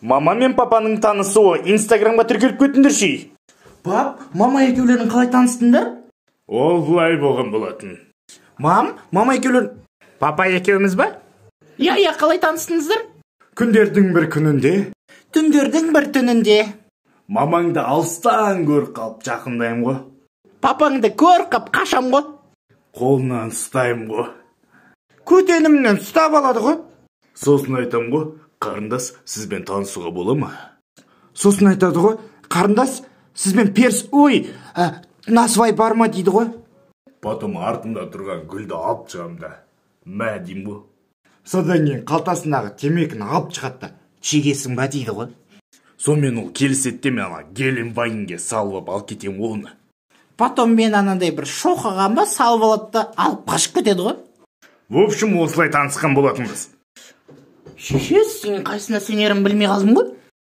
Мама мен папаның танысуы. Инстаграмға тіркеліп кетіңдерші. Пап, мама екеулерің қалай таныстыңдар? Ол былай болған болатын. Мам, мама екеулерің. Папа екеуміз ба? Иә, иә, қалай таныстыңыздар? Күндердің бір күнінде, Түндердің бір түнінде. Мамаңды алыстан көріп қалып жақындаймын ғой. Папаңды көріп қап қашам ғой. Қолынан ұстаймын ғой. Көтенімнен ұстап алады ғой. Сосын айтам ғой: «Қарындас, сізбен танысуға бола ма?» Сосын айтады ғой: «Қарындас, сізбен перс, ой, насвай бар ма?» – дейді ғой. Потом артымда тұрған гүлді алып шығамын да, «Мә», – деймін ғой. Содан кейін қалтасындағы темекіні алып шығады да, «Шегесің ба?» – дейді ғой. Сонымен ол келіседі де, мен ана Гелендвагенге салып алып кетемін ғой оны. Потом мен анандай бір шоқыған ба салып алады да, алып қашып кетеді ғой. В общем, осылай танысқан болатынбыз. Шеше, сен қайсына сенерімді білмей қалдым ғой.